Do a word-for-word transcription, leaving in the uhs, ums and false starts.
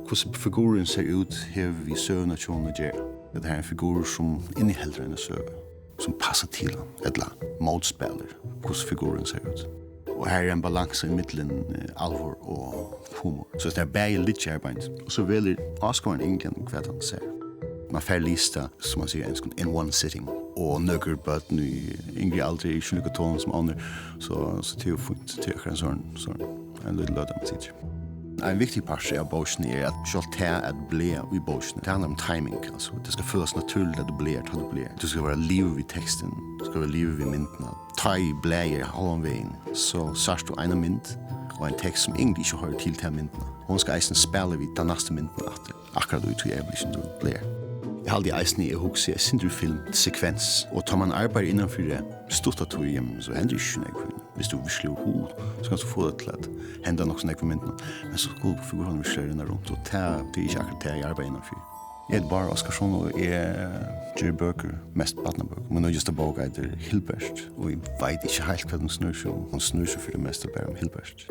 Hvussu figururin sær út, hevur við søguna hjá honum at gera. At tað er ein figurur, sum inniheldur eina søgu, sum passar til hann, ella mótspælir, hvussu figururin sær út. Og her er ein balansa ímillum, eh, alvor og humor. So tað er bæði liggja her beint. Og so velur áskoðarin eigentliga, hvat hann sær. Man fær lýst tað, sum man sigur á enskum, in one sitting. Og nøkur børn í yngri aldri eru ikki líka tolin sum onnur, so, so tað er jú fínt, tað er akkurát ein sånn, sånn, ein lítil løta, man situr. Ein viktig partur av bókini er, at sjálvt tað at blaða í bókini, tað handlar um timing, altso, tað skal følast natúrligt, at tú blaðar, tá tú blaðar. Tú skal vera liðugur við tekstin, tú skal vera liðugur við myndina. Tá ið blaðið er hálvan vegin, so sært tú eina mynd og ein tekst, sum eigentliga ikki hoyrir til ta myndina. Hon skal eisini spæla við ta næstu myndina aftur, akkurát í tí øyeblikkinum tú blaðar. Eg haldi eisini, eg hugsi eitt sindur í filmsekvens, og tá man arbeiðir innan fyri stutta tíð, jamen, so hendir ikki so nógv. Hvis tú virkelig hevur hug, so kanst tú fáa tað til at henda nokk so nógv í myndunum. Men so skulu figurarnir virkelig renna runt, og tað, tað er ikki akkurát tað, eg arbeiði innan fyri. Eg eiti Bárður Oskarsson, og eg geri bøkur, mest barnabøkur. Mín nýggjasta bók eitur Hilbert, og eg veit ikki heilt, hvat hon snýr seg um. Hon snýr seg fyri tað mesta bara um Hilbert.